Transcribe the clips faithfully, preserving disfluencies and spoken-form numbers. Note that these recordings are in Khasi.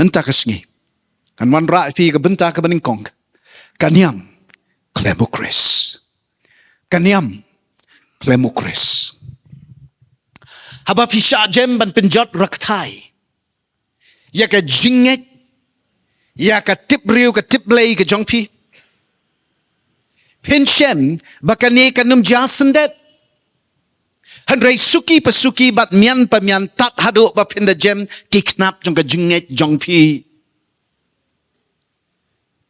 mynta ka sngi. Kan wanrah ïa phi ka bynta kaba nyngkong. Ka niam khlem u Khrist. Ka niam khlem u Khrist. Haba phi shah jem ban pynjot rakthai ïa ka jingngeit, ïa ka tip briew, ka tip Blei ka jong phi, phin shem ba kane kan ym jia syndet. Hynrei suki pa suki bad mian pa mian tad haduh ba phin da jem ki khnap jong ka jingngeit jong phi.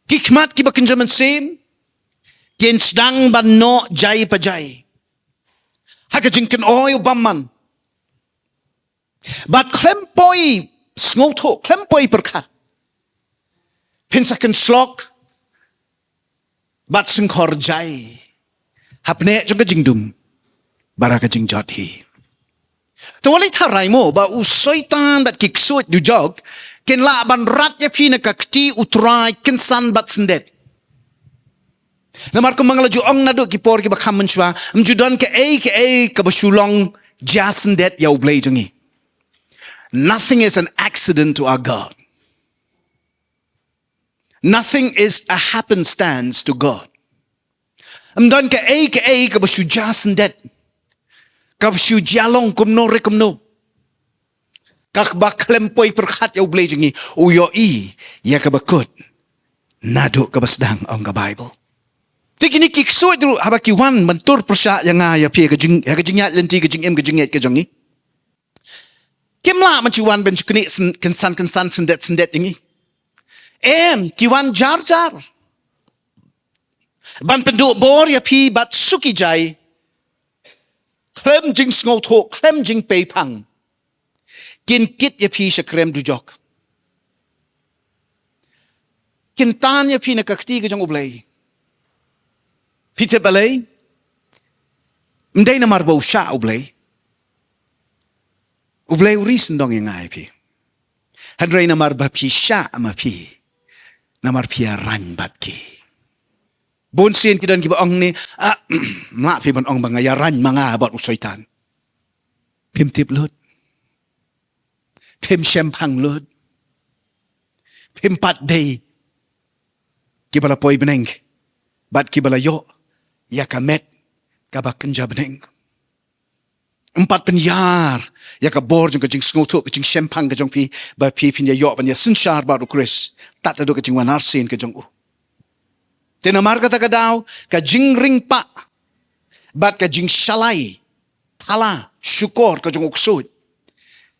Ki khmat kiba kynja mynsiem kin sdang ban noh jai pa jai ha ka jingkynoi u bymman. Bad khlem poi sngewthuh, khlem poi pyrkhat, phin sa kynshlok bad syngkhor jai hapdeng jong ka jingdum bad ka jingjot hi. Te wat lei tharai mo ba u Soitan bad ki ksuid dujok kin lah ban rat ïa phi na ka kti u Trai kynsan bad syndet. Namar kumba nga la ju ong naduh ki por kiba kham mynshuwa, ym ju don kaei kaei kaba shu long jia syndet ïa u Blei jong ngi. Nothing is an accident to our God. Nothing is a happenstance to God. Ym don kaei kaei kaba shu jia syndet, kaba shu jia long kumno re kumno, kaba khlem poi pyrkhat ïa u Blei jong ngi. U ïohi ïa kaba kut naduh kaba sdang, ong ka Baibl. Te kine ki ksuid ruh haba ki wan ban tur pyrshah ïa nga ïa phi ha ka jing, ha ka jingïaid lynti, ka jingim, ka jingngeit ka jong ngi, kim lah ban shu wan ban shu knieh syn-, kynsan kynsan, syndet syndet ïa ngi. Em, ki wan jar jar ban pynduh bor ïa phi bad suki jai, khlem jingsngewthuh, khlem jingpeiphang, kin kit ïa phi sha krem dujok. Kin tan ïa phi na ka kti ka jong u Blei. Phi tip balei? Ym dei namar ba u shah u Blei. U Blei u ri sngewdong ïa nga ïa phi. Hynrei namar ba phi shah ma phi, namar phi ïa rang bad ki. Bun sien ki don kiba ong ne, ah, ma phi ban ong ba nga ïa rang ma nga bad u Soitan. Phim tip lut. Phim shemphang lut. Phim pat dei kiba la poi bneng bad kiba la ïoh ïa ka met kaba kynja bneng. Ym pat pynïar ïa ka bor jong ka jingsngewthuh, ka jingshemphang ka jong phi, ba phi phin ïa ïoh ban ïa synshar bad u Khrist tad haduh ka jingwan arsien ka jong u. Te namar kata ka daw, ka jingring pah bad ka jingshalai thala shukor ka jong u ksuid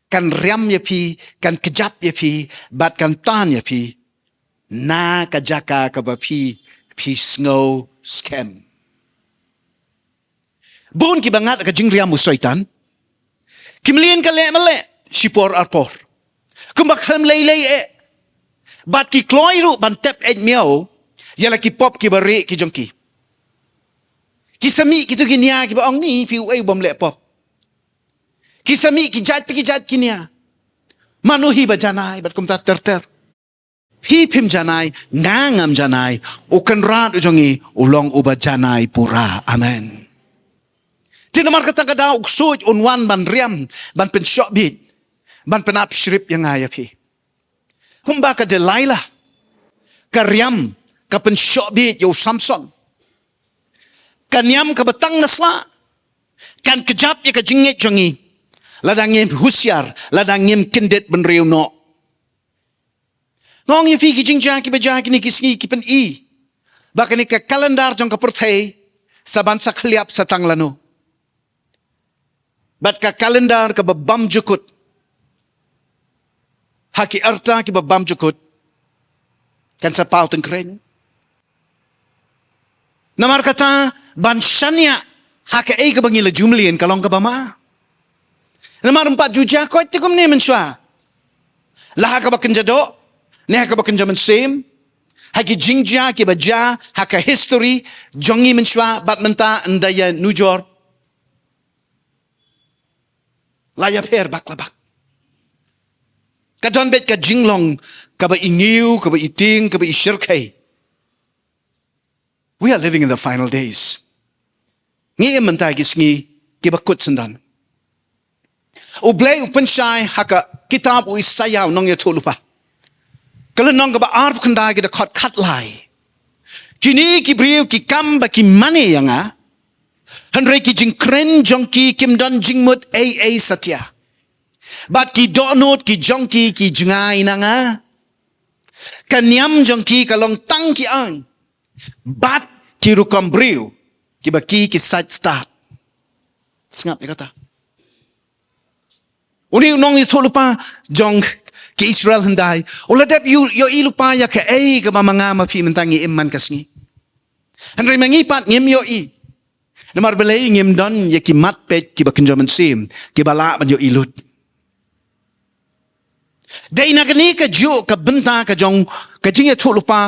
kan riam ïa phi, kan kjap ïa phi, bad kan tan ïa phi na ka jaka kaba phi, phi sngew skhem. Bun kiba ngat ka jingriam u Soitan kim lien ka leh ma leh, shipor arpor, kumba khlem lei lei eh. Bad ki kloi ruh ban tep eit miaw ïa la ki pop kiba rieh ki jong ki. Ki sa mih kito ki nia kiba ong, ni phi uei u bym leh pop? Ki sa mih ki jait pa ki jait ki nia. Mano hi ba janai bad kumta ter ter. Phi phim janai, nga ngam janai, u Kynrad u jong ngi u long uba janai pura. Amen. Te namar kata ka daw u ksuid un wan ban riam, ban pynshoh bieit, ban pynap shrip ïa nga ïa phi. Kumba ka Delilah ka riam, ka pynshoh bieit ïa u Samson. Ka niam kaba tang na sla kan kjap ïa ka jingngeit jong ngi lada ngim husiar, lada ngim kyndit bynriew noh. Nga ong ïa phi, ki jingjia kiba jia kine ki sngi ki pyni ba kane ka kalendar jong ka pyrthei sa ban sa khliap sa tang lano. Bad ka kalendar kaba bymjukut ha ki rta kiba bymjukut kan sa paw tyngkhreng. Namar kata ban shaniah ha kaei kaba ngi la ju mlien ka long kaba ma. Namar ym pat ju jia koit te kumne mynshuwa, la ha kaba kynja doh ne ha kaba kynja mynsiem, ha ki jingjia kiba jia ha ka history jong ngi mynshuwa bad mynta, ynda ïa nujor la ïapher bak la bak. Ka don beit ka jinglong kaba i ngiew, kaba i tieng, kaba i shyrkhei. We are living in the final days. Ngi im mynta ki sngi kiba kut syndon. U Blei u pynshai ha ka kitab u Isaïah u nongïathuhlypa. Ka lynnong kaba arphew khyndai ka dkhot khatlai. Kine ki briew ki kam ba ki mane ïa nga, hynrei ki jingkren jong ki kim don jingmut ei ei satia. Bad ki dohnud ki jong ki ki jngai na nga. Ka niam jong ki ka long tang ki aiñ bad ki rukom briew kiba ki ki sait stad. Sngap ïa kata. Une u nongïathuhlypa jong ki Israel hyndai u la dep ïohi lypa ïa kaei kaba ma nga ma phi mynta ngi im man ka sngi. Hynrei ma ngi pat ngim ïohi. Namar balei? Ngim don ïa ki mat peit kiba kynja mynsiem kiba lah ban ïohi lut. Dei na kane kajuh ka bynta ka jong ka jingïathuhlypa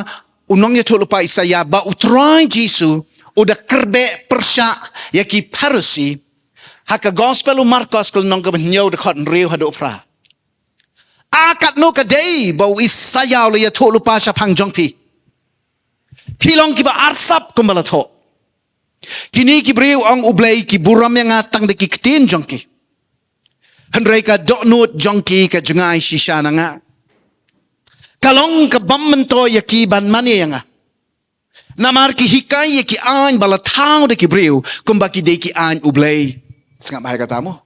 u nongïathuhlypa Isaïah ba U Trai Jisu u da kyrbeh pyrshah ïa ki Pharisi. Ha ka Gospel u Markos ka lynnong kaba hynñiew dkhot hynriew haduh phra. A katno ka dei ba u Isaïah u la ïathuhlypa shaphang jong phi. Phi long kiba arsap kumba la thoh. Kine ki briew, ong U Blei, ki burom ïa nga tang da ki ktien jong ki. Hynrei ka dohnud jong ki ka jngai shisha na nga. Ka long ka bym myntoi ïa ki ban mane ïa nga. Namar ki hikai ïa ki aiñ ba la thaw da ki briew kumba ki dei ki aiñ U Blei. Sngap bha ïa kata mo.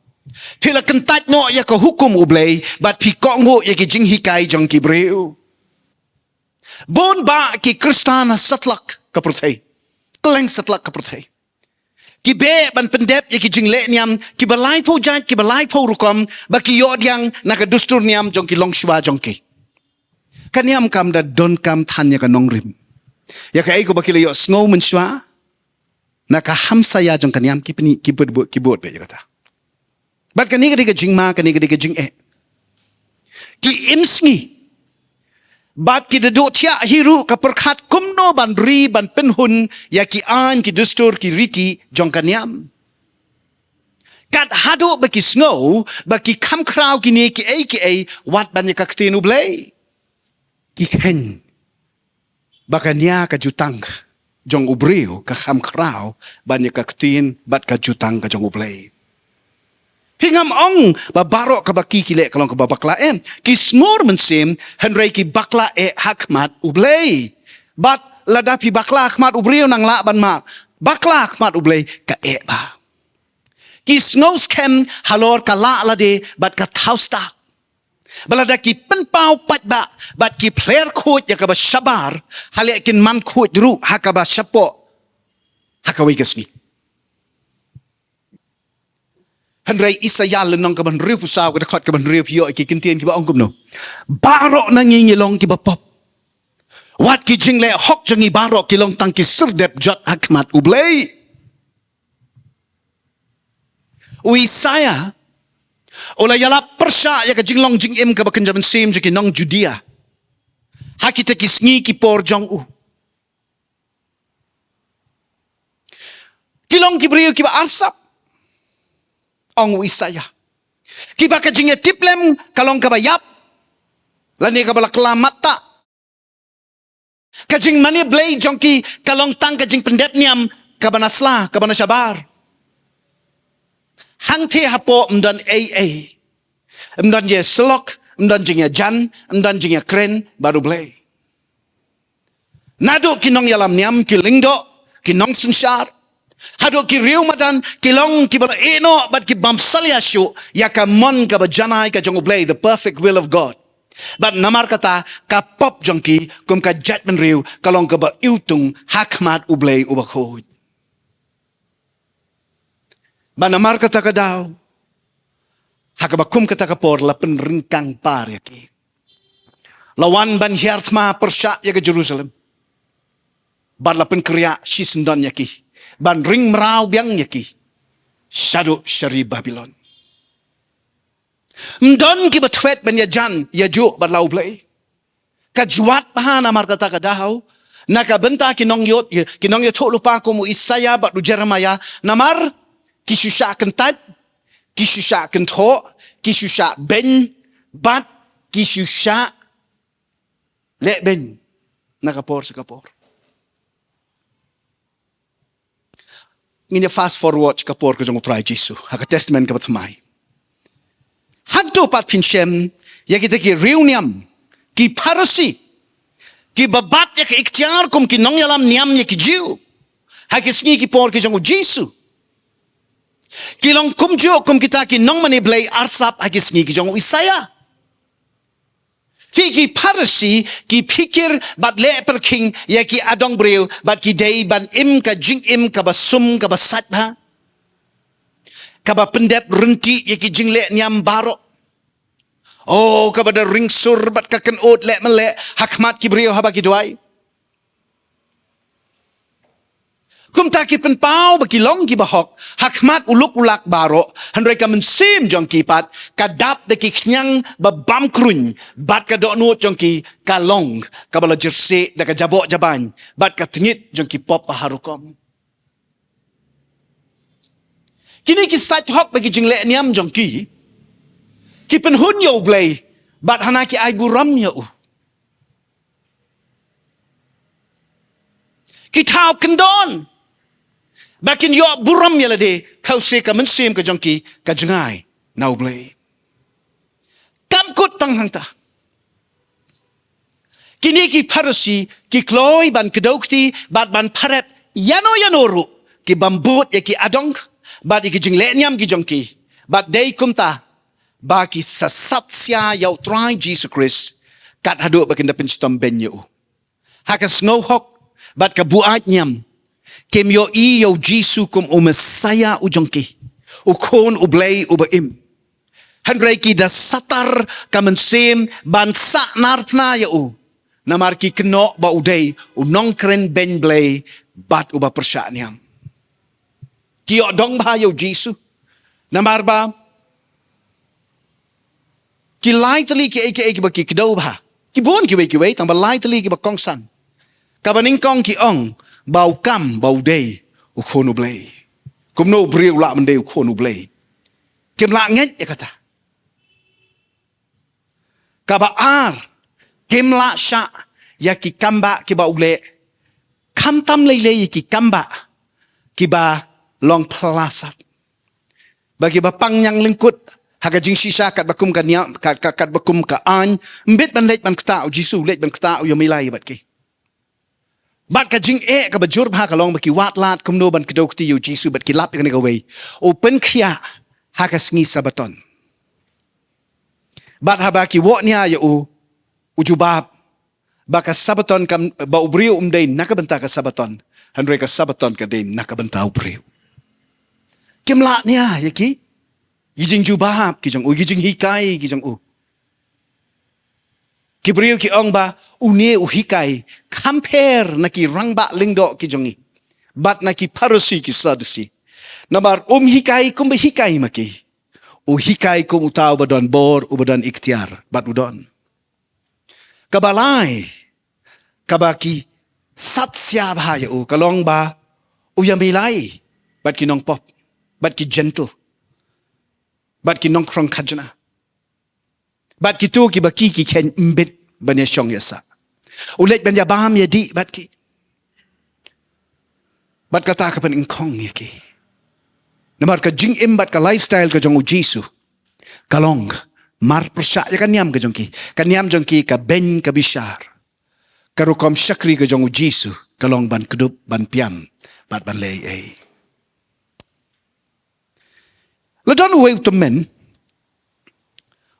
Phi la kyntait noh ïa ka hukum U Blei bad phi kohnguh ïa ki jinghikai jong ki briew. Bun bah ki Khristan ha satlak ka pyrthei, kylleng satlak ka pyrthei, ki beh ban pyndep ïa ki jingleh niam kiba laiphew jait, kiba laiphew rukom, ba ki ïoh pdiang na ka dustur niam jong ki longshuwa jong ki. Ka niam kam da donkam than ïa ka nongrim, ïa kaei kaba ki la ïohsngew mynshuwa na ka hamsaïa jong ka niam, ki pyni, ki bud, bud, ki bud beh ïa kata. Bad kane ka dei ka jingma, kane ka dei ka jingeh. Ki im sngi. Bad ki da duh thiah hi ruh ka pyrkhat kumno ban ri ban pynhun ïa ki aiñ, ki dustur, ki riti jong ka niam. Kat haduh ba ki sngew ba ki kham khraw kine kiei kiei wat ban ïa ka ktien U Blei. Ki kheiñ ba ka nia ka jutang jong u briew ka kham khraw ban ïa ka ktien bad ka jutang ka jong U Blei. Phi ngam ong ba baroh kaba ki ki leh ka long kaba bakla, em. Ki sngur mynsiem, hynrei ki bakla eh ha khmat U Blei. Bad lada phi bakla ha khmat u briew nang lah ban map, bakla ha khmat U Blei ka eh bha. Ki sngew skhem halor ka lah lade bad ka thaw stad. Ba lada ki pynpaw paidbah bad ki pler khuid ïa kaba shabar, haleh kin man khuid ruh ha kaba shapoh, ha kawei ka sngi. Hynrei Isaïah lynnong kaba hynriewphew saw, ka dkhot kaba hynriew, phi ïoh ïa ki kyntien kiba ong kumno? Baroh na ngi ngi long kiba pop. Wat ki jingleh hok jong ngi baroh ki long tang ki surdep jot ha khmat U Blei. U Isaïah u la ïalap pyrshah ïa ka jinglong jingim kaba kynja mynsiem jong ki nong Judia ha kita ki sngi ki por jong u. Ki long ki briew kiba arsap, ong u Isaïah, kiba ka jingïatiplem ka long kaba ïap lane kaba la kylla matta. Ka jingmane Blei jong ki ka long tang ka jingpyndep niam kaba na sla, kaba na shabar. Hangtei hapoh ym don ei ei. Ym don jingïasyllok, ym don jingïajan, ym don jingïakren bad U Blei. Naduh ki nongïalam niam, ki lyngdoh, ki nongsynshar, haduh ki riewmadan, ki long kiba la ïehnoh bad ki bym salia shuh ïa ka mon kaba janai ka jong U Blei, the perfect will of God. Bad namar kata ka pop jong ki kum ka jaitbynriew ka long kaba iwtung ha khmat U Blei uba khuid. Bad namar kata ka daw, ha kaba kum kata ka por la pynryngkang par ïa ki. La wan ban hiar thma pyrshah ïa ka Jerusalem. Bad la pynkriah shisyndon ïa ki, ban ring mraw biang ïa ki shaduh sha ri Babilon. Ym don kiba thwet ban ïajan ïajuh bad la U Blei. Ka jwat bha namar kata ka daw na ka bynta ki nongïoh, ki nongïathuhlypa kum u Isaïah bad u Jeremiah, namar ki shu shah kyntait, ki shu shah kynthoh, ki shu shah beiñ, bad ki shu shah leh beiñ na ka por sha ka por. Ngin ïa fast forward ka por ka jong u Trai Jisu ha ka Testament kaba thymmai. Hangto pat phin shem ïa kita ki riewniam, ki Pharisi, Kiba bat ïa ka iktiar kum ki nongïalam niam ïa ki Jiw ha ki sngi ki por ki jong u Jisu, ki long kumjuh kum kita ki nongmane blei arsap ha ki sngi ki jong u Isaïah. Phi ki Pharisi ki phikir bad leh pyrkhing ïa ki adong briew bad ki dei ban im ka jingim kaba sum kaba sait bha, kaba pyndep rynti ïa ki jingleh niam baroh. Oh, kaba da ring sur bad ka kynnoh leh mleh ha khmat ki briew haba ki duwai. Kumta ki pynpaw ba ki long kiba hok ha khmat u luk u lak baroh, hynrei ka mynsiem jong ki pat ka dap da ki khñiang ba bam kruiñ, bad ka dohnud jong ki ka long kaba la jyrsieh da ka jaboh jabañ bad ka tngit jong ki pop ba har rukom. Kine ki sait hok ba ki jingleh niam jong ki, ki pynhun ïa u Blei bad hana ki ai burom ïa u. Ki thaw kyndon ba kin ïoh burom ïa lade, pawse ka mynsiem ka jong ki ka jngai na u Blei. Kam kut tang hangta, kine ki Pharisi ki kloi ban kdew kti bad ban pharep ïano ïano ruh ki bam bud ïa ki adong bad ïa ki jingleh niam ki jong ki, bad dei kumta ba ki sa sat sia ïa u Trai Jisu Khrist kat haduh ba kin da pynshitom beiñ ïa u. Ha ka sngew hok bad ka buaid niam, kim ïohi ïa u Jisu kum u Messiah u jong ki, u Khun u Blei uba im. Hynrei ki da satar ka mynsiem ban sah nar phna ïa u, namar ki kynnoh ba u dei u nongkren beiñ Blei bad uba pyrshah niam. Ki ïoh dong bha ïa u Jisu namar ba ki lai tylli kiei kiei kiba ki kdew bha. Ki bun kiwei kiwei, tang ba lai tylli kiba kongsan. Kaba nyngkong ki ong ba u kam ba u dei u Khun u Blei. Kumno u briew u lah ban dei u Khun u Blei? Kim lah ngeit ïa kata. Kaba ar, kim lah shah ïa ki kambah kiba u leh, khamtam lei lei ïa ki kambah kiba long plasat, ba kiba pang ñiang lyngkut ha ka jingshisha katba kum ka niam, kat, kat, katba kum ka aiñ. Mbit ban leit ban ktah, u Jisu u leit ban ktah, u ïamilai bad ki. Bad ka jingeh kaba jur bha ka long ba ki wad lad kumno ban kdew kti ïa u Jisu, bad ki lap ïa kane kawei: u pynkhiah ha ka sngi Sabaton. Bad haba ki wad nia ïa u, u jubab ba ka Sabaton kam, ba u briew um dei na ka bynta ka Sabaton, hynrei ka Sabaton ka dei na ka bynta u briew. Kim lah nia ïa ki, ïa ki jingjubab ki jong u, ïa ki jinghikai ki jong u. Ki briew ki ong ba une u hikai kham pher na ki rangbah lyngdoh ki jong ngi bad na ki Pharisi ki Sadusi. Namar um hikai kumba hikai ma ki, u hikai kum uta uba don bor, uba don iktiar, bad u don. Kaba lai, kaba ki sat sia bha ïa u ka long ba u ïamilai bad ki nongpop, bad ki Jentil, bad ki nongkhrong khajna, bad kito kiba ki, ki kheiñ mbit ban ïashong ïasah. U leit ban ïabam ïadih bad ki. Bad kata ka pynïngkhong ïa ki. Namar ka jingim bad ka lifestyle ka jong u Jisu ka long mar pyrshah ïa ka niam ka jong ki. Ka niam jong ki ka beiñ ka bishar. Ka rukom shakri ka jong u Jisu ka long ban kdup, ban piam, bad ban leh ei ei. La don uwei u tymmen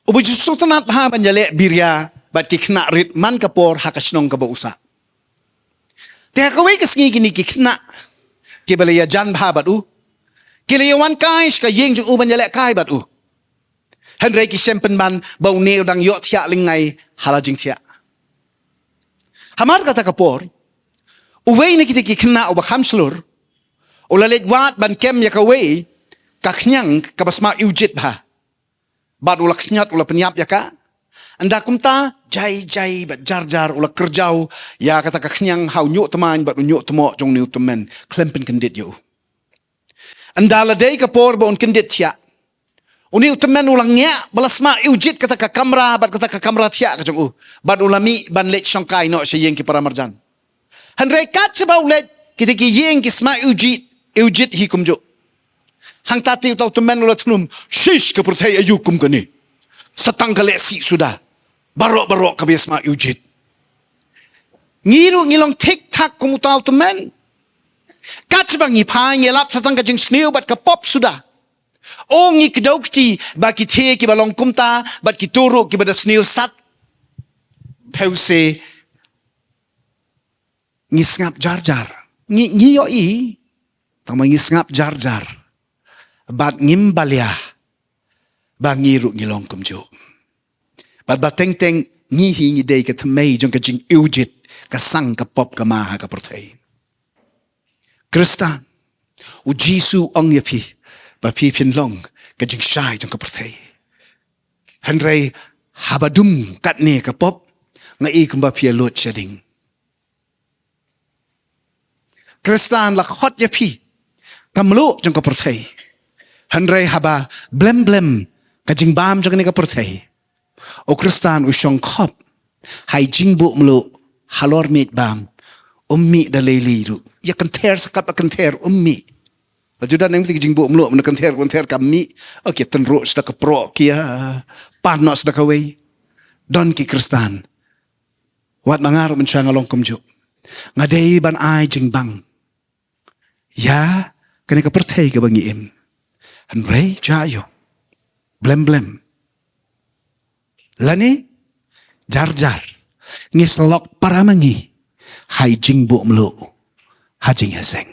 uba ju sngewtynnat bha ban ïaleh biria bad ki khynnah rit man ka por ha ka shnong kaba u sah. Te ha kawei ka sngi kine ki khynnah kiba la ïajan bha bad u, ki la ïawan kai sha ka ïing jong u ban ïalehkai bad u. Hynrei ki shem pynban ba une u dang ïohthiah lyngngai ha la jingthiah. Hamar kata ka por, uwei na kita ki khynnah uba kham shlur u la leit wad ban kem ïa kawei ka khñiang kaba sma iwjit bha. Bad u la khñiot, u la pynïap ïa ka. Ynda kumta, jai jai bad jar jar u la kyrjaw ïa kata ka khñiang ha u ñiuh tmaiñ bad u ñiuh tmoh jong une u tymmen khlem pynkyndit ïa u. Ynda la dei ka por ba un kyndit thiah, une u tymmen u la ngiah ba la sma iwjit kata ka kamra bad kata ka kamra thiah ka jong u, bad u la mih ban leit shongkai noh sha ïing ki para marjan. Hynrei kat shaba u leit, kita ki ïing ki sma iwjit, iwjit hi kumjuh. Hangta te uta u tymmen u la thnum: "Shish, ka pyrthei aïu kum kane! Sa tang ka lehsih suda, baroh baroh kaba ïa sma iwjit." Ngi ruh ngi long thik thak kum uta u tymmen. Kat ba ngi phai ngi lap sa tang ka jingsniew bad ka pop suda. O ngi kdew kti ba ki thie kiba long kumta bad kito ruh kiba da sniew sat. Phew se ngi sngap jar jar. Ngi, ngi ïohi. Tang ba ngi sngap jar jar. Bad ngim balia ba ngi ruh ngi long kumjuh. Bad ba teng teng ngi hi ngi dei ka thymmei jong ka jingiwjit, ka sang ka pop ka ma ha ka pyrthei. Khristan, u Jisu u ong ïa phi ba phi phin long ka jingshai jong ka pyrthei. Hynrei haba dum katne ka pop, nga i kumba phi ïa lut shading. Khristan, la khot ïa phi ka mluh jong ka pyrthei. Hynrei haba blem blem ka jingbam jong kane ka pyrthei, u Khristan u shong khop ha i jingbuh mluh halor miej bam. Um mih da lei lei ruh. Ïa kynther sa katba kynther um mih. La ju don nang mih ka jingbuh mluh, mynta kynther kynther kam mih. Okay, tynruh sa da ka proh ki ïa pan noh sa da kawei. Don ki Khristan, wat ma nga ruh mynshuwa nga long kumjuh. Nga dei ban ai jingbang ïa kane ka pyrthei kaba ngi im. Hynrei jia ïoh, blem blem, lane jar jar, ngi sa lok para ma ngi ha i jingbuh mluh ha jingïaseng.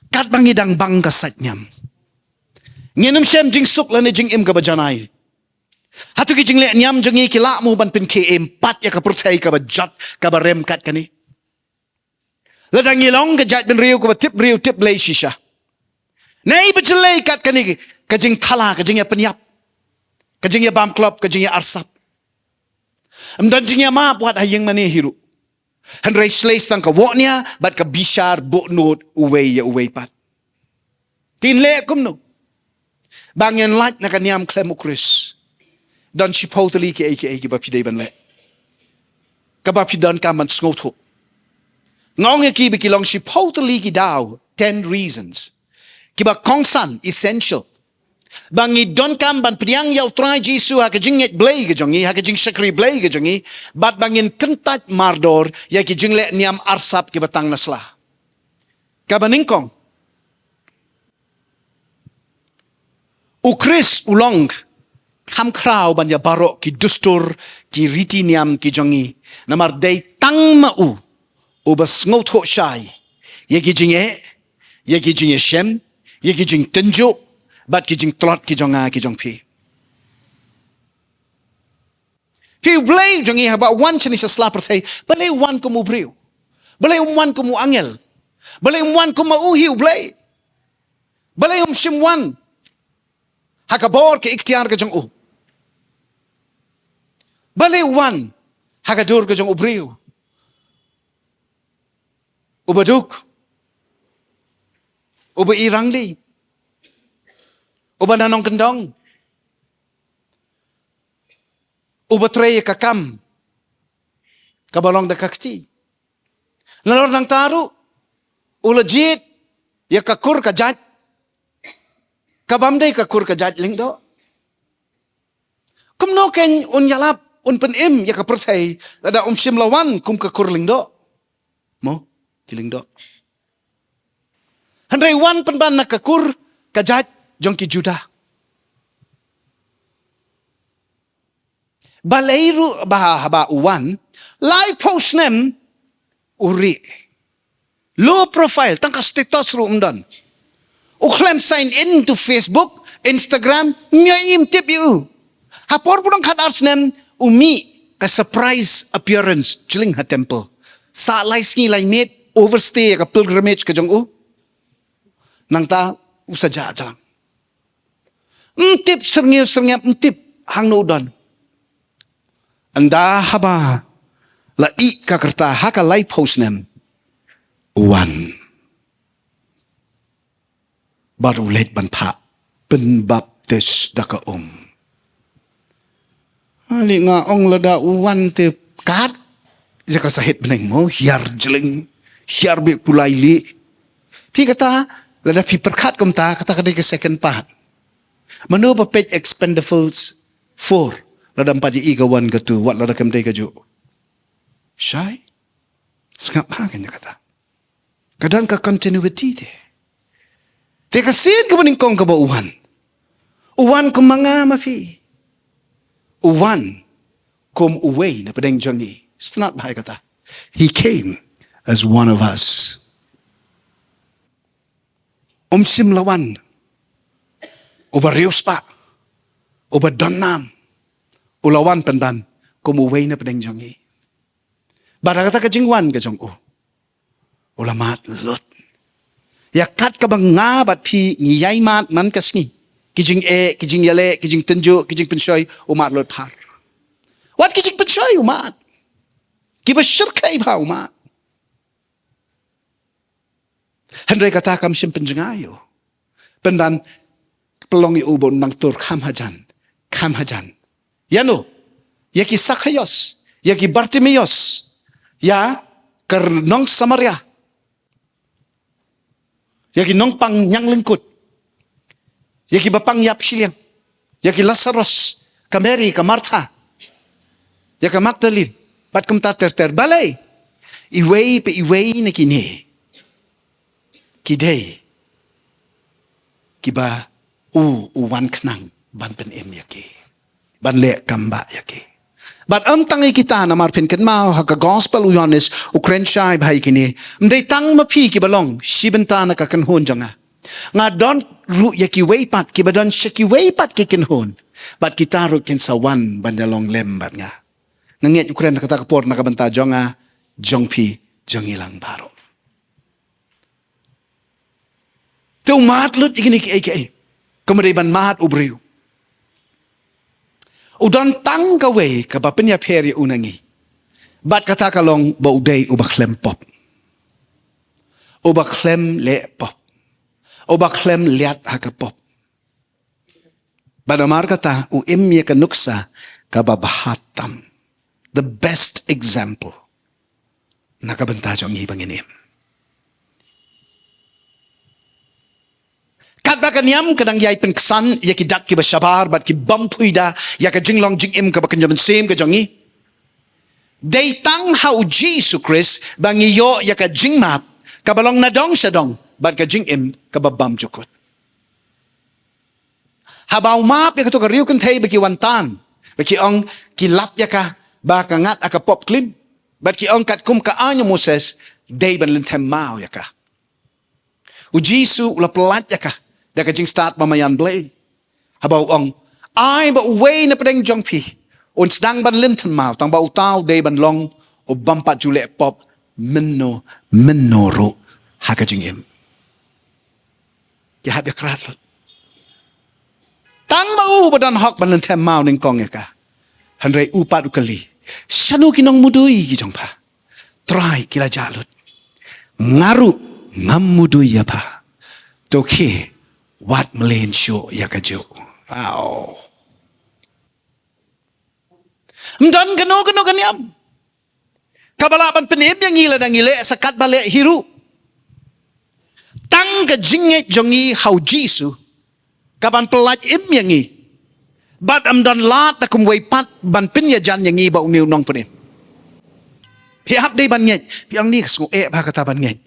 Katba ngi dang bang ka sait niam, ngin ym shem jingsuk lane jingim kaba janai. Hato ki jingleh niam jong ngi ki lah mo ban pynkhie im pat ïa ka pyrthei kaba jot kaba rem kat kane? Lada ngi long ka jaitbynriew kaba tip briew tip Blei shisha, neiba jyllei kat kane, ka jingthala, ka jingïapynïap, ka jingïabam klop, ka jingïaarsap, ym don jingïamap wat ha ïing mane hi ruh. Hynrei shlei sa tang ka wohnia bad ka bishar buhnud uwei ïa uwei pat. Te ngin leh kumno ba ngin lait na ka niam khlem u Khrist? Don shiphew tylli kiei kiei kiba phi dei ban leh, kaba phi donkam ban sngewthuh. Nga ong ïa ki ba ki long shiphew tylli ki daw, ten reasons, kiba kongsan, essential, ba ngi donkam ban pdiang ïa u Trai Jisu ha ka jingngeit Blei ka jong ngi, ha ka jingshakri Blei ka jong ngi, bad ba ngin kyntait mardor ïa ki jingleh niam arsap kiba tang na sla. Kaba nyngkong, u Khrist u long kham khraw ban ïa baroh ki dustur, ki riti niam ki jong ngi. Namar dei tang ma u uba sngewthuh shai ïa ki jingeh, ïa ki jingïashem, ïa ki jingtynjuh bad ki jingtlot ki jong nga ki jong phi. Phi, u Blei jong ngi haba u wan shane sha sla pyrthei, balei u wan kum u briew? Balei um wan kum u angel? Balei um wan kum ma u hi u Blei? Balei um shym wan ha ka bor ka iktiar ka jong u? Balei u wan ha ka dur ka jong u briew? Uba duk, uba i rangli, uba na nongkyndong, uba trei ïa ka kam kaba long da ka kti. Nalor nangta ruh u la jied ïa ka kur ka jait kabym dei ka kur ka jait lyngdoh. Kumno kein un ïalap, un pynim ïa ka pyrthei lada um shym la wan kum ka kur lyngdoh? Mo, ki lyngdoh. Hynrei wan pynban na ka kur ka jait jong ki Judah. Balei ruh ba haba u wan, laiphew snem u rieh. Low profile, tang ka status ruh um don. U khlem sign in to Facebook, Instagram, ym ïohi, ym tip ïa u. Ha por ba u dang khatar snem u mih ka surprise appearance jylliew ha temple. Sah lai sngi lai miet, overstay ïa ka pilgrimage ka jong u. Nangta u sa jah jlang. Ym tip syrngiew syrngiap, ym tip hangno u don. Ynda haba la ïeh ka rta ha ka laiphew snem, u wan bad u leit ban phah pynbaptis da ka um. Ani nga ong lada u wan te kat ïa ka sahit bneng mo, hiar jylliew, hiar beh pulai lieh. Phi, kata lada phi pyrkhat kumta, kata ka dei ka second part. Mano ba peit Expendables four, lada ym pat ïohi ka wan katu, wat lada kam dei kajuh. Shai. Sngap ha kane kata. Ka don ka continuity te. Te ka sien kaba nyngkong kaba u wan. U wan kum ma nga ma phi. U wan kum uwei na pdeng jong ngi. Sngap ha kata. He came as one of us. Um shym la wan uba riewspah, uba don nam, u la wan pynban kum uwei na pdeng jong ngi. Bad ha kata ka jingwan ka jong u, u la mad lut. Ïa kat kaba nga bad phi ngi ïai mad man ka sngi. Ki jingeh, ki jingïaleh, ki jingtynjuh, ki jingpynshoi, u mad lut phar. Wat ki jingpynshoi u mad. Kiba shyrkhei bha u mad. Hynrei kata kam shym pynjngai ïa u. Pynban pynlong ïa u ba un nang tur kham hajan, kham hajan. Ïa no? Ïa ki Sakaios, ïa ki Bartimeus, ïa ka nong Samaria, ïa ki nongpang ñiang lyngkut, ïa ki bapang ïap shiliang, ïa ki Lasaros, ka Mary, ka Martha, ïa ka Magdalene, bad kumta ter ter. Balei? Iwei pa iwei na kine ki dei kiba u, u wan khnang ban pynim ïa ki, ban leh kam ba ïa ki. Bad ym tang ïa kita, namar phin kynmaw ha ka gospel u Ïohannes u kren shai bha ïa kine. Ym dei tang ma phi kiba long shi bynta na ka kynhun jong nga. Nga don ruh ïa kiwei pat kiba don sha kiwei pat ki kynhun. Bad kita ruh kin sa wan ban ïalong lem bad nga. Nga ngeit u kren kata ka por na ka bynta jong nga, jong phi, jong ngi lang baroh. Te u mad lut ïa kine kiei kiei. Kumba dei ban mad u briew. U don tang kawei kaba pynïapher ïa u na ngi. Bad kata ka long ba u dei uba khlem pop. Uba khlem leh pop. Uba khlem leit ha ka pop. Bad namar kata u im ïa ka nuksa kaba bha tam. The best example na ka bynta jong ngi ba ngin im. Katba ka niam ka dang ïai pynksan ïa ki dak kiba shabar bad ki bym poi da ïa ka jinglong jingim kaba kynja mynsiem ka jong ngi. Dei tang ha u Jisu Khrist ba ngi ïoh ïa ka jingmap kaba long na dong sha dong bad ka jingim kaba bymjukut. Haba u map ïa kato ka riewkynthei ba ki wan tan, ba ki ong ki lap ïa ka ba ka ngat ha ka pop klim. Bad ki ong katkum ka aiñ u Moses, dei ban lynthem maw ïa ka. U Jisu u la pyllait ïa ka da ka jingstad ba maïan Blei. Haba u ong, ai ba uwei na pdeng jong phi un sdang ban lynthem maw, tang ba uta u dei ban long u bym pat ju leh pop mynno mynno ruh ha ka jingim. Ki hap ïa krat lut. Tang ma u ba don hok ban lynthem maw nyngkong ïa ka. Hynrei u pat u kylli, shano ki nongmudui ki jong pha? Trai, ki la jah lut. Nga ruh ngam mudui ïa pha. To khie wat mlien shuh ïa kajuh. Aw. Ym don kano kano ka niam kaba lah ban pynim ïa ngi lada ngi leh sa katba leh hi ruh. Tang ka jingngeit jong ngi ha u Jisu ka ban pyllait im ïa ngi. Bad ym don lad da kumwei pat ban pynïajan ïa ngi ba une u nongpynim. Phi hap dei ban ngeit. Phi ong ni ka sngew eh bha kata ban ngeit.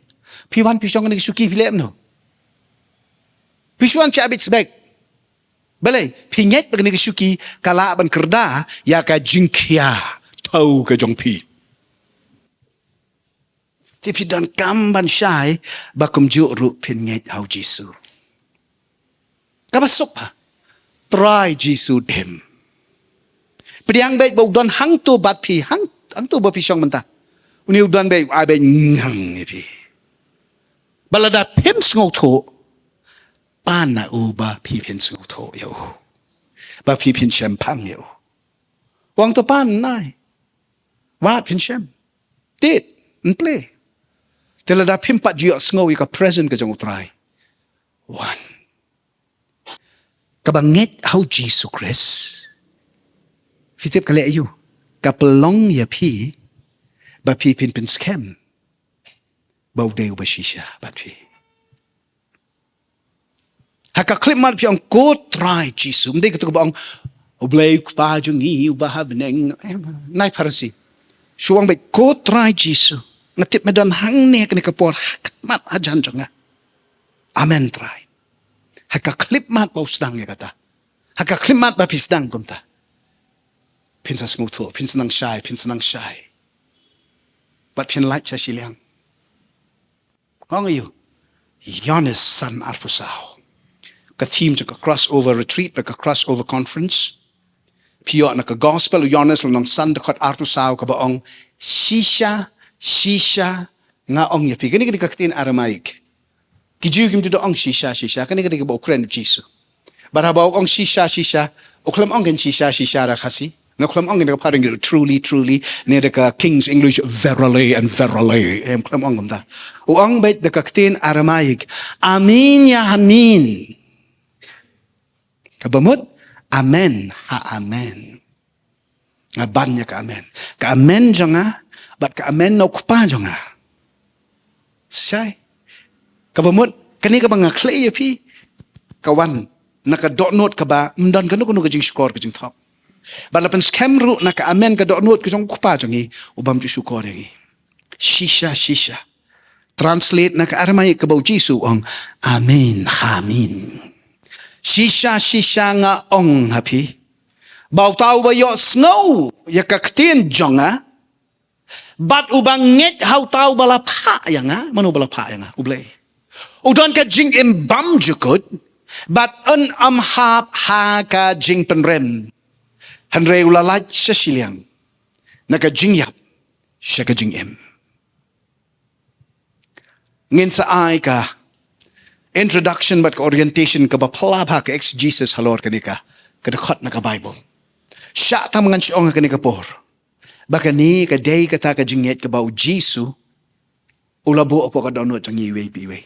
Phi wan phi shong kane ka shuki phi leh kumno? Phi shu wan phi ïa bit sbek. Balei, phi ngeit ba kane ka shuki ka lah ban kyrda ïa ka jingkhia thew ka jong phi. Te phi donkam ban shai ba kumjuh ruh phin ngeit ha u Jisu. Kaba suk ha Trai Jisu dem. Pdiang beit ba u don hangto bad phi, hang, hangto ba phi shong mynta. Une u don beit, u ai beit ngang ïa phi. Ba lada phim sngewthuh, pan na u ba phi phin sngewthuh ïa u, ba phi phin shemphang ïa u. Wan to pan nai. Wat phin shem. Tied, yn plie. Te lada phim pat ju ïohsngew ïa ka presence ka jong u Trai, wan. Kaba ngeit ha u Jisu Khrist, phi tip ka leh aïu? Ka pynlong ïa phi ba phi phin pynskhem ba u dei uba shisha bad phi. Ha ka khyllipmat phi ong, ko Trai Jisu. Ym dei kato kaba ong, U Blei u Kpa jong ngi uba ha bneng. Em, nai Pharisi. Shu ong beit, ko Trai Jisu, nga tip me don hangne kane ka por ha khmat hajan jong nga. Amen Trai. Ha ka khyllipmat ba u sdang ïa kata, ha ka khyllipmat ba phi sdang kumta, phin sa sngewthuh, phin sa nang shai, phin sa nang shai. Bad phin lait sha shiliang. Ong ïa u, Ïoannis san arphew saw. Ka theme jong ka crossover retreat bad ka crossover conference. Phi ïoh na ka gospel u Ïoannis lynnong san dkhot arphew saw kaba ong, shisha, shisha, nga ong ïa phi. Kane ka dei ka ktien Aramaic. Ki Jiw kim ju da ong shisha, shisha. Kane ka dei kaba u kren u Jisu. Bad haba u ong shisha, shisha, u khlem ong kein shisha, shisha da ka Khasi. Ne u khlem ong kein da ka Phareng, truly, truly. Ne da ka King's English, verily and verily. Em, u khlem ong kumta. U ong beit da ka ktien Aramaic, amin ya amin. Kaba mut, amen ha amen. Nga ban ïa ka amen. Ka amen jong nga bad ka amen na u Kpa jong nga. Shai. Kaba mut, kane kaba nga khlei ïa phi, ka wan na ka dohnud kaba ym don kano kano ka jingshukor ka jingthok. Bad la pynskhem ruh na ka amen ka dohnud ka jong u Kpa jong ngi, u bym ju shukor ïa ngi. Shisha, shisha. Translate na ka Aramaic kaba u Jisu u ong, amin ha amin. Shisha, shisha nga ong ha phi, ba uta uba ïohsngew ïa ka ktien jong nga bad uba ngeit ha uta uba la phah ïa nga. Mano uba la phah ïa nga? U Blei. U don ka jingim bymjukut bad un ym hap ha ka jingpynrem. Hynrei u la lait sha shiliang na ka jingïap sha ka jingim. Ngin sa ai ka introduction bad ka orientation kaba phylla bha, ka exegesis halor kane ka, ka dkhot na ka Bible. Shah tam ngan shu ong ha kane ka por ba kane ka dei kata ka jingngeit kaba u Jisu u la buh hapoh ka dohnud jong ngi iwei pa iwei.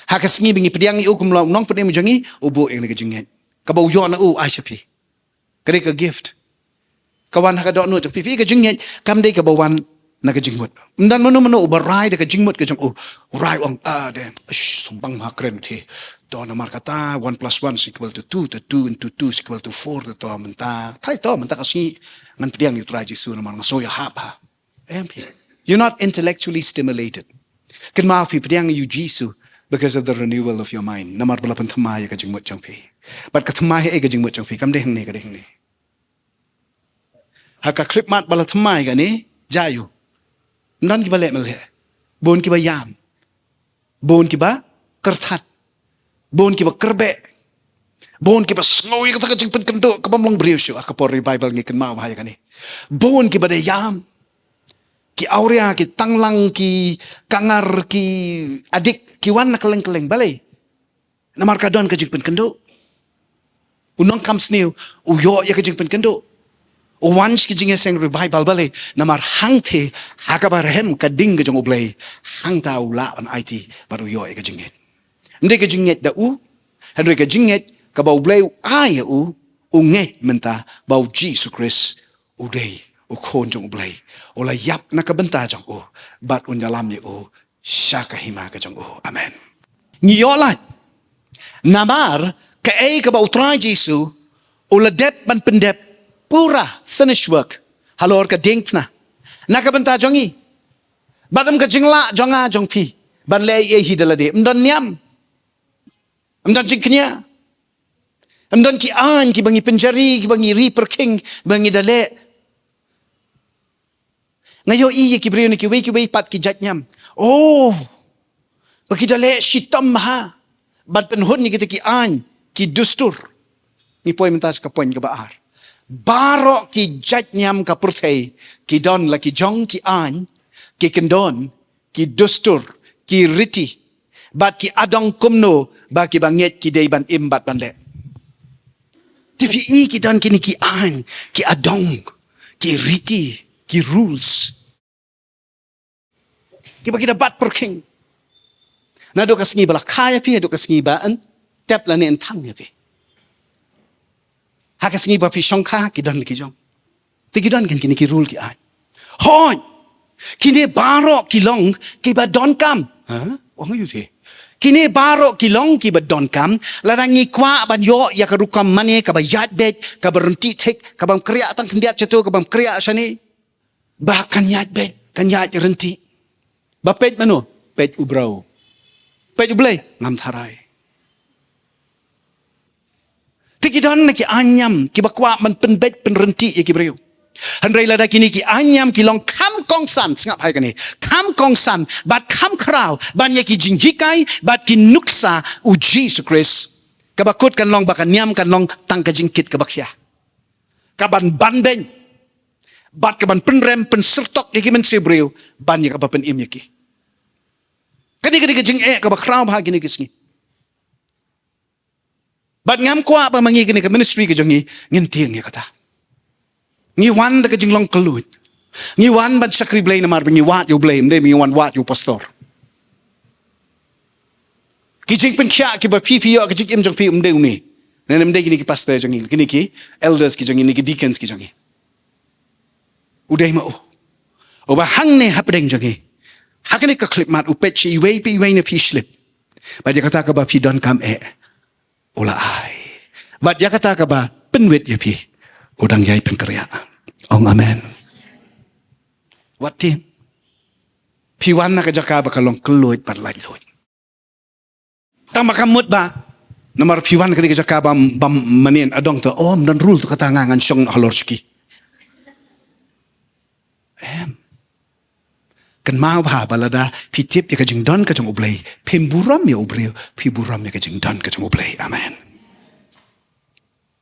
Ha ka sngi ba ngi pdiang ïa u kum u nongpynim jong ngi, u buh ïa kane ka jingngeit kaba u ïoh na u, ai sha phi. Ka dei ka gift. Ka wan ha ka dohnud jong phi. Phi, ka jingngeit kam dei kaba wan na ka jingmut. Ym don mano mano uba rai da ka jingmut ka jong u. U rai u ong, ah, dei, ish, sngewbha ma kren te. To namar kata one plus one is equal to two, to two into two is equal to four, to, to mynta. Trai to mynta ka sngi ngan pdiang ïa u Trai Jisu namar nga sngew ïahap ha. Em phi. You're not intellectually stimulated. Kynmaw phi, pdiang ïa u Jisu because of the renewal of your mind. Namar ba la pynthymmai ïa ka jingmut jong phi. Bad ka thymmai hi ïa ka jingmut jong phi, kam dei hangne, ka dei hangne. Ha ka khyllipmat ba la thymmai kane, jia ïa u. Ym don kiba leh mynleh. Bun kiba ïam. Bun kiba kyrthat. Bun kiba kyrbeh. Bun kiba sngew ïa kata ka jingpynkynduh kabym long briew shuh. Ha ka por revival ngi kynmaw bha ïa kane. Bun kiba dei ïam. Ki awria, ki tanglang, ki kangar, ki adik, ki wan na kylleng kylleng. Balei? Namar ka don ka jingpynkynduh. U nongkam sniew u ïoh ïa ka jingpynkynduh. U wan sha ka jingïaseng revival, balei? Namar hangtei ha kaba rhem ka ding ka jong U Blei, hangta u lah ban aiti bad u ïoh ïa ka jingngeit. Ym dei ka jingngeit da u, hynrei ka jingngeit kaba U Blei u ai ïa u, u ngeit mynta ba u Jisu Khrist u dei u Khun jong U Blei, u la ïap na ka bynta jong u bad un ïalam ïa u sha ka hima ka jong u. Amen. Ngi ïoh lait namar kaei kaba u Trai Jisu u la dep ban pyndep, pura, finished work, halor ka diengphna na ka bynta jong ngi. Bad ym ka jinglah jong nga jong phi ban leh ei ei hi da lade. Ym don niam. Ym don jingkñia. Ym don ki aiñ kiba ngi pynjari, kiba ngi ri pyrkhing ba ngi da leh. Nga ïohi ïa ki briew na kiwei kiwei pat ki jait niam, oh, ba ki da leh shitom bha ban pynhun ïa kita ki aiñ, ki dustur. Ngi poi mynta sha ka point kaba ar. Baroh ki jait niam ka pyrthei ki don la ki jong ki aiñ, ki kyndon, ki dustur, ki riti, bad ki adong kumno ba kiba ngeit ki dei ban im bad ban leh. Te phi i ki don kine ki aiñ, ki adong, ki riti, ki rules kiba ki da bat pyrkhing. Naduh ka sngi ba la kha ïa phi haduh ka sngi ba yn tep lane yn thang ïa phi. Ha ka sngi ba phi shongkha ki don la ki jong. Te ki don kin kine ki rule ki aiñ. Hooid, kine baroh ki long kiba donkam. Ha? Ong ïa u te. Kine baroh ki long kiba donkam, lada ngi kwah ban ïoh ïa ka rukom mane kaba ïaid beit, kaba ryntih thik, kaba ym kyrïah tang khyndiat shato, kaba ym kyrïah shane. Ba kan ïaid beit, kan ïaid ryntih. Ba peit mano? Peit u briew. Peit U Blei, ngam tharai. Te ki don na ki aiñam kiba kwah ban pynbeit pynryntih ïa ki briew. Hynrei lada kine ki aiñam ki long kham kongsan, sngap bha ïa kane, kham kongsan bad kham khraw ban ïa ki jinghikai bad ki nuksa U Jisu Khrist, kaba kut kan long ba ka niam kan long tang ka jingkit kaba khia, ka ban ban beiñ bad ka ban pynrem pynsyrtok ïa ki mynsiem briew ban ïa kaba pynim ïa ki. Kane ka dei ka jingeh kaba khraw bha kine ki sngi. Bad ngam kwah ba ma ngi kane ka ministry ka jong ngi ngin tieng ïa kata. Ngi wan da ka jinglong kylluid. Ngi wan ban shakri Blei namar ba ngi wad ïa U Blei, ym dei ba ngi wan wad ïa u pastor. Ki jingpynkhiah kiba phi phi ïoh ka jingim jong phi ym dei une. Ne ym dei kine ki pastor jong ngi, kine ki elders ki jong ngi, ne ki deacons ki jong ngi. U dei ma u. Uba hangne hapdeng jong ngi, ha kane ka khyllipmat u peit sha iwei pa iwei na phi slip. Bad ïa kata kaba phi donkam eh, u la ai. Bad ïa kata kaba pynwit ïa phi, u dang ïai pynkyrïah. Ong amen. Wat tieng. Phi wan na ka jaka ba ka long kylluid bad laitluid. Tang ba kam mut ba namar phi wan kane ka jaka ba, ba manin adong ta, oh, ym don rule ta kata, nga ngan shong halor shuki. Em. Kynmaw bha ba lada phi tip ïa ka jingdon ka jong U Blei, phim burom ïa u briew, phi burom ïa ka jingdon ka jong U Blei. Amen.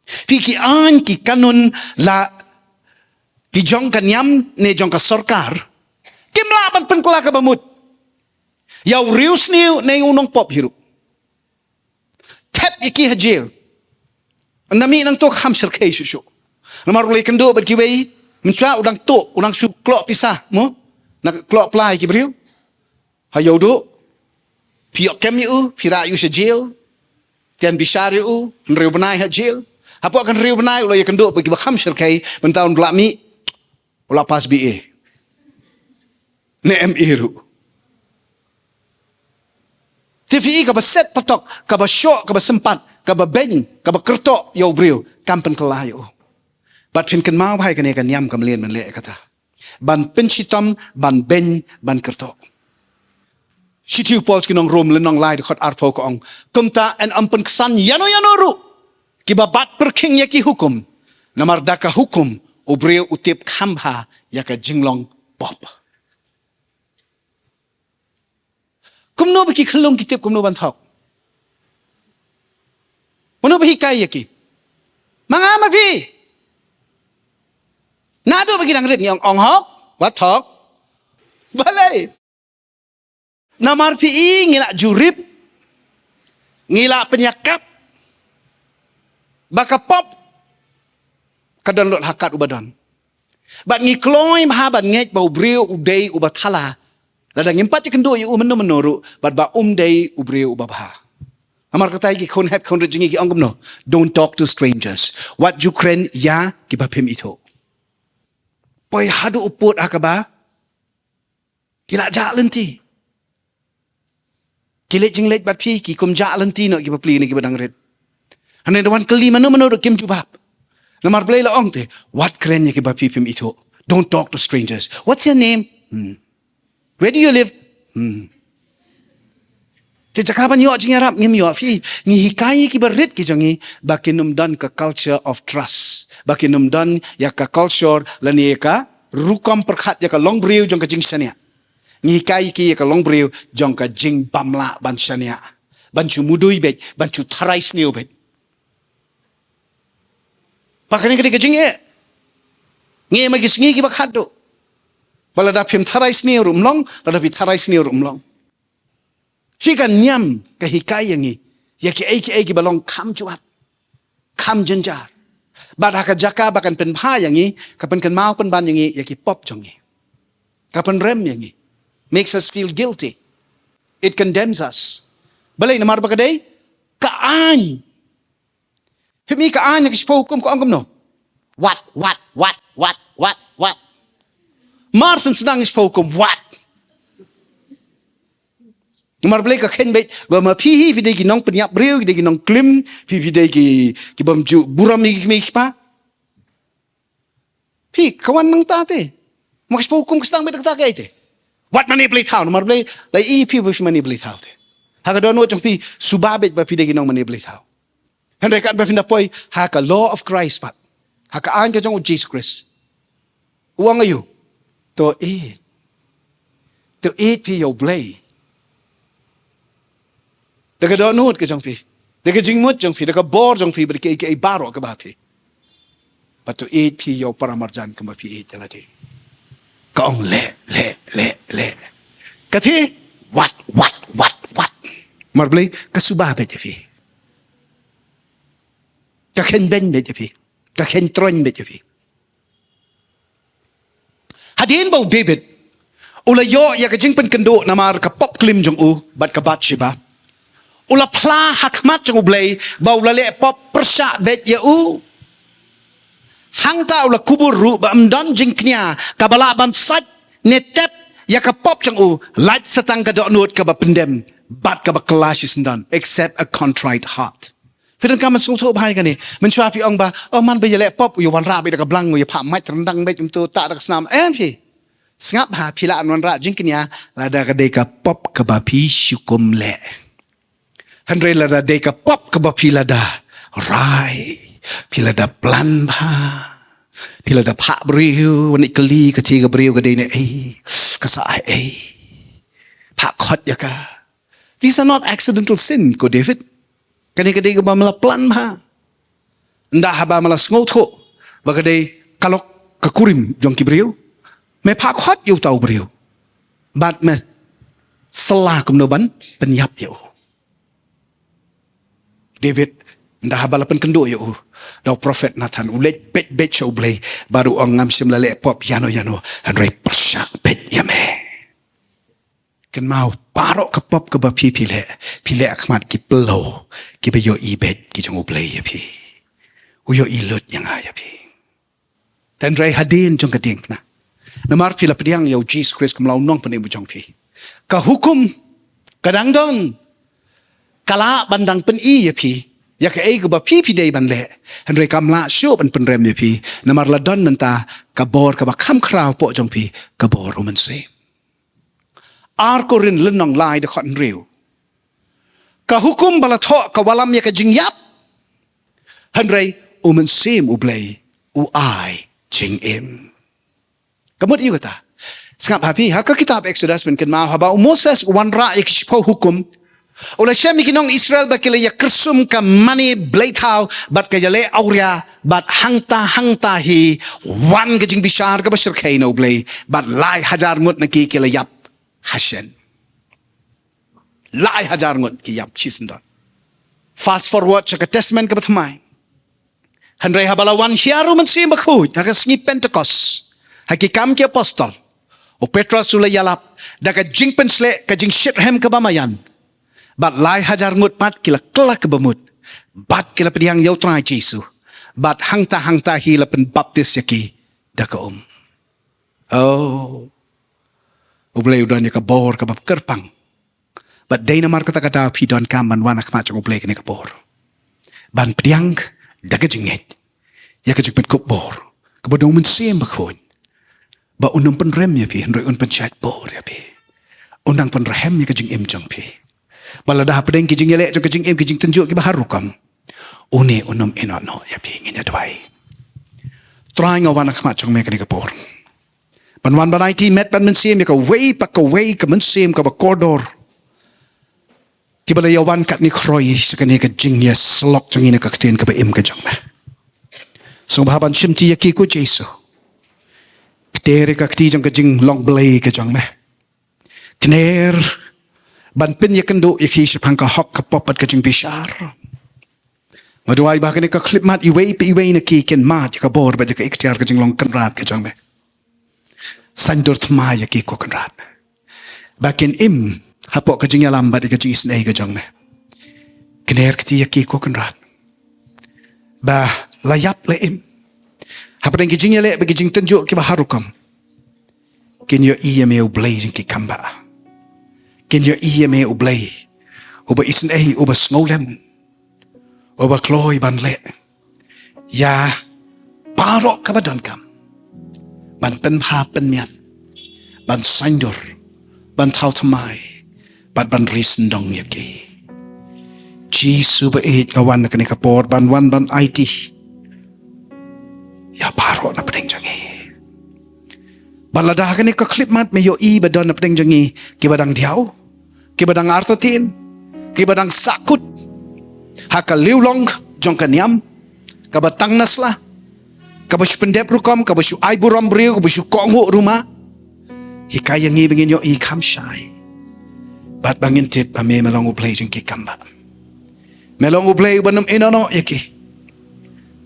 Phi, ki aiñ ki kanun la ki jong ka niam ne jong ka sorkar kim lah ban pynkylla kaba mut ïa u riewsniew ne u nongpop hi ruh. Thep ïa ki ha jail. Ynda mih nangto kham shyrkhei shuh shuh. Namar u la ïakynduh bad kiwei, mynshwa u dang tuh, u dang shu kloh pisa, mo? Na kloh pla ïa ki briew. Ha ïoh duh. Phi ïoh kem ïa u, phi rah ïa u sha jail. Tian bishar ïa u, hynriew bnai ha jail. Hapoh ka hynriew bnai u la ïakynduh bad kiba kham shyrkhei, mynta un lah mih, u la pass B A ne M A ruh. Te phi i kaba set patok, kaba shoh, kaba sympat, kaba beiñ, kaba kyrtoh ïa u briew, kam pynkylla ïa u. Bad phin kynmaw bha ïa kane ka niam ka mlien ban leh ïa kata. Ban pynshitom, ban beiñ, ban kyrtoh. Shithi u Paul sha ki nong Rom lynnong lai dkhot arphew ka ong, kumta yn ym pynksan ïano ïano ruh kiba bat pyrkhing ïa ki hukum, namar da ka hukum u briew u tip kham bha ïa ka jinglong pop. Kumno ba ki khyllung ki tip kumno ban thok? Kumno ba hikai ïa ki? Ma nga ma phi. Naduh ba ki dang rit ngi ong, ong hok, wat thok. Balei? Namar phi i ngi la jurip, ngi la pynïakap ba ka pop ka don lut ha kat uba don. Bad ngi kloi bha ban ngeit ba u briew u dei uba thala. Lada ngim pat ïakynduh ïa u mynno mynno ruh, bad ba um dei u briew uba bha. Namar kata ki khun hep khun rit jong ngi ki ong kumno? Don't talk to strangers. Wat ju kren ïa kiba phim ithuh. Poi haduh u pud ha kaba ki la jah lynti. Ki leit jingleit bad phi, ki kum jah lynti noh ki bapli ne ki badangrit. Hynrei da wan kylli mano mano ruh kim jubab. Namar Blei la ong te, wat kren ïa ki ba phi phim ithuh. Don't talk to strangers. What's your name? Hmm. Where do you live? Hmm. Te jaka ban ïoh jingïarap ngim ïoh. Phi, ngi hikai ïa ki barit ki jong ngi ba kin ym don ka culture of trust. Ba kin ym don ïa ka culture lane ïa ka rukom pyrkhat ïa ka longbriew jong ka jingshaniah. Ngi hikai ïa ki ïa ka longbriew jong ka jingbymlah ban shaniah, ban shu mudui beit, ban shu tharai sniew beit. Ba kane ka dei ka jingeh. Ngi ma ki sngi kiba khadduh. Ba lada phim tharai sniew ruh ym long, lada phi tharai sniew ruh ym long. Phi, ka niam ka hikai ïa ngi ïa kiei kiei kiba long kham jwat, kham jynjar. Bad ha ka jaka ba kan pynbha ïa ngi, ka pynkynmaw pynban ïa ngi ïa ki pop jong ngi. Ka pynrem ïa ngi. Makes us feel guilty. It condemns us. Balei? Namar ba ka dei ka aiñ. Phim i ka aiñ ha ki shiphew hukum ka ong kumno? Wat, wat, wat, wat, wat, wat. Mar shen sdang ki shiphew hukum, wat. Namar balei ka khein beit ba ma phi hi phi dei ki nongpynïap briew, ki dei ki nongklim, phi phi dei ki, ki bym ju burom ïa ki kmie ki kpa. Phi ka wan nangta te. Ma ka shiphew hukum ka sdang beit da kata kaei te. Wat mane blei thaw, namar balei la ïohi phi ba phi mane blei thaw te. Ha ka dohnud jong phi suba beit ba phi dei ki nongmane blei thaw. Hynrei katba phin da poi ha ka law of Christ pat, ha ka aiñ ka jong U Jisu Khrist, u ong aïu? To ïeit. To ïeit phi ïa U Blei da ka dohnud ka jong phi, da ka jingmut jong phi, da ka bor jong phi, bad kiei kiei baroh kaba ha phi. Bad to ïeit phi ïa u paramarjan kumba phi ïeit ïa lade. Ka ong leh, leh, leh, leh. Ka thie, wat, wat, wat, wat. Namar balei? Ka suba beit ïa phi. Ka khein beiñ beit ïa phi. Ka khein troiñ beit ïa phi. Hadien ba u David u la ïoh ïa ka jingpynkynduh namar ka pop klim jong u bad ka Bathsheba, u la phla ha khmat jong U Blei ba u la leh pop pyrshah beit ïa u. Hangta u la kubur ruh ba ym don jingkñia kaba lah ban sait ne tep ïa ka pop jong u, lait sa tang ka dohnud kaba pyndem bad kaba kylla shisyndon, except a contrite heart. Phi donkam ban sngewthuh bha ïa kane. Mynshuwa phi ong ba, oh, man ba ïaleh pop, u ïa wanrah beit da ka blang, u ïa phah mait ryndang beit, um tu tah da ka snam. Em phi. Sngap bha, phi lah ban wanrah jingkñia lada ka dei ka pop kaba phi shu kum leh. Hynrei lada dei ka pop kaba phi lada rai, phi lada plan bha, phi lada phah briew wan kylli kata ka briew ka dei ne ei, ka sa ei, phah khot ïa ka. These are not accidental sin, ko David. Kane ka dei kaba me la plan bha. Ynda haba me la sngewthuh ba ka dei ka lok ka kurim jong ki briew, me phah khot ïa uta u briew bad me syllah kumno ban pynïap ïa u. David, ynda haba la pynkynduh ïa u da u prophet Nathan, u leit beit beit sha U Blei bad u ong, ngam shym la leh pop ïano ïano, hynrei pyrshah beit ïa me. Kynmaw, baroh ka pop kaba phi phi leh, phi leh ha khmat ki pynlong kiba ïohi beit ki jong U Blei ïa phi. U ïohi lut ïa nga ïa phi. Hynrei hadien jong ka diengphna, namar phi la pdiang ïa U Jisu Khrist kum u nongpynim u jong phi, ka hukum ka dang don, ka lah ban dang pyni ïa phi ïa kaei kaba phi phi dei ban leh. Hynrei kam lah shuh ban pynrem ïa phi, namar la don mynta ka bor kaba kham khraw hapoh jong phi, ka bor U Mynsiem. Ar Korinth lynnong lai dkhot hynriew. Ka hukum ba la thoh ka wallam ïa ka jingïap, hynrei U Mynsiem U Blei u ai jingim. Ka mut ïa kata. Sngap ha phi, ha ka kitab Exodus, phin kynmaw haba u Moses u wanrah ïa ki shiphew hukum, u la shem ïa ki nong Israel ba ki la ïa kyrsum ka mane blei thaw bad ka ïaleh awria, bad hangta hangta hi wan ka jingbishar kaba shyrkhei na U Blei, bad lai hajar ngut na ki ki la ïap ha shen. Lai hajar ngut ki ïap shisyndon. Fast forward sha ka Testament kaba thymmai. Hynrei haba la wan hiar U Mynsiem Bakhuid ha ka sngi Pentekost, ha Ki Kam ki Apostol, u Petros u la ïalap da ka jingpynshlur, ka jingshitrhem kaba maïan. Bad lai hajar ngut pat ki la kylla kaba mut, bad ki la pdiang ïa U Trai Jisu. Bad hangta hangta hi la pynbaptis ïa ki da ka um. Oh. U Blei u don ïa ka bor kaba kyrpang. Bad dei namar kata ka daw phi donkam ban wan ha khmat jong U Blei kane ka por, ban pdiang da ka jingngeit ïa ka jingpynkup bor kaba don U Mynsiem Bakhuid, ba un ym pynrem ïa phi, hynrei un pynshait bor ïa phi. Un nang pynrhem ïa ka jingim jong phi. Ba lada hapdeng ki jingïaleh jong ka jingim, ki jingtynjuh kiba har rukom, une un ym ïehnoh noh ïa phi. Ngin ïa duwai. Trai, nga wan ha khmat jong me kane ka por ban wan ban aiti met bad mynsiem ïa kawei pa kawei ka mynsiem kaba kordor, kiba la ïa wan katne khroi sha kane ka jingïasyllok jong ngi na ka ktien kaba im ka jong me. Sngewbha ban shimti ïa ki, ko Jisu. Kter ïa ka kti jong ka jinglong blei ka jong me. Kner ban pynïakynduh ïa ki shaphang ka hok, ka pop bad ka jingbishar. Nga duwai ba ha kane ka khyllipmat, iwei pa iwei na ki kin mad ïa ka bor bad ïa ka iktiar ka jinglong kynrad ka jong me. Saiñdur thymmai ïa ki, ko Kynrad, ba kin im hapoh ka jingïalam bad ïa ka jingisynei ka jong me. Kner kti ïa ki, ko Kynrad, ba la ïap la im hapdeng ki jingïaleh bad ki jingtynjuh kiba har rukom, kin ïohi ïa me, U Blei jong ki kam bah. kin ïohi ïa me U Blei uba isynei, uba sngewlem, uba kloi ban leh ïa baroh kaba donkam ban pynbha pynmiat, ban saiñdur, ban thaw thymmai bad ban ri syndon ïa ki. Jisu ba ïeit, nga wan ha kane ka por ban wan ban aiti ïa baroh na pdeng jong ngi. Bad lada ha kane ka khyllipmat me ïohi ba don na pdeng jong ngi kiba dang diaw, kiba dang artatien, kiba dang sahkut ha ka liewlong jong ka niam kaba tang na sla, kaba shu pyndep rukom, kaba shu ai burom briew, kaba shu kohnguh rumah, hikai ïa ngi ba ngin ïohi kham shai bad ba ngin tip ba me, me long U Blei jong ki kam bah. Me long U Blei uba nym ïehnoh noh ïa ki.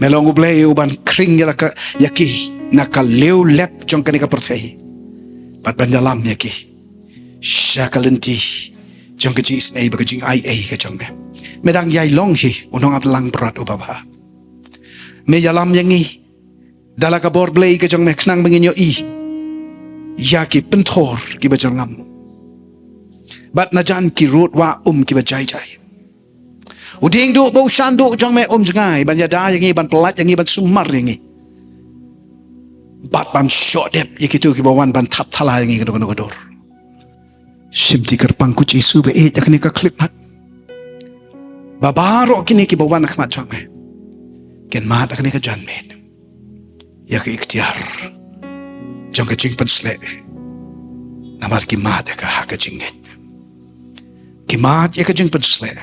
Me long U Blei uban khring ïa la ka, ïa ki na ka liewlep jong kane ka pyrthei bad ban ïalam ïa ki sha ka lynti jong ka jingisynei bad ka jingai ei ka jong me. Me dang ïai long hi u nongaplangbrot uba bha. Me ïalam ïa ngi da la ka bor Blei ka jong me khnang ba ngin ïohi ïa ki pynthor kiba jyrngam bad najan ki rud wah um kiba jai jai. U dieng duh bad u shan duh jong me um jngai ban ïada ïa ngi, ban pyllait ïa ngi, ban sumar ïa ngi bad ban shoh dep ïa kito kiba wan ban thap thala ïa ngi kano kano ka dur. Shimti kyrpang ko Jisu ba ïeit, ha kane ka khyllipmat ba baroh kine kiba wan ha khmat jong me kin mad ha kane ka janmiet ïa ka iktiar jong ka jingpynsleh. Namar ki mad ïa ka ha ka jingngeit. Ki mad ïa ka jingpynsleh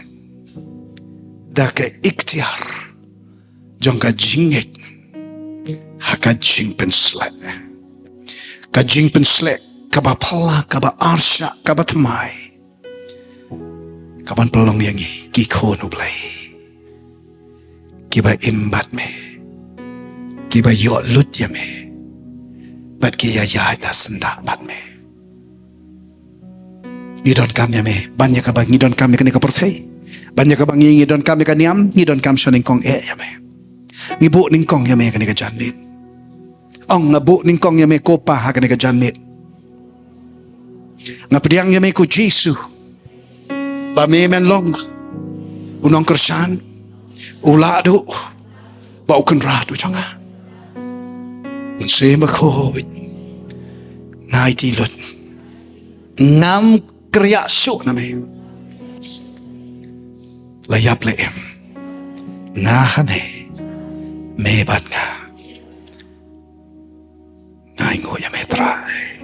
da ka iktiar jong ka jingngeit ha ka jingpynsleh. Ka jingpynsleh kaba phylla, kaba arshah, kaba thymmai, kaban pynlong ïa ngi ki khun U Blei kiba im bad me, kiba ïoh lut ïa me bad ki ïaid syndah bad me. Ngi donkam ïa me ban ïa kaba ngi donkam ïa kane ka pyrthei, ban ïa kaba ngi, ngi donkam ïa ka niam, ngi donkam sha nyngkong eh ïa me. Ngi buh nyngkong ïa me ha kane ka janmiet. Ong, nga buh nyngkong ïa me ko Pa ha kane ka janmiet. Nga pdiang ïa me ko Jisu ba me men long u nongkyrshan u lahduh bad u kynrad u jong nga. Mynsiem Bakhuid, nga aiti lut, ngam kyrïah shuh na me. La ïap la im, nga hangne, me bad nga. Nga ainguh ïa me Trai.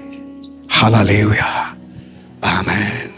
Haleluia. Amen.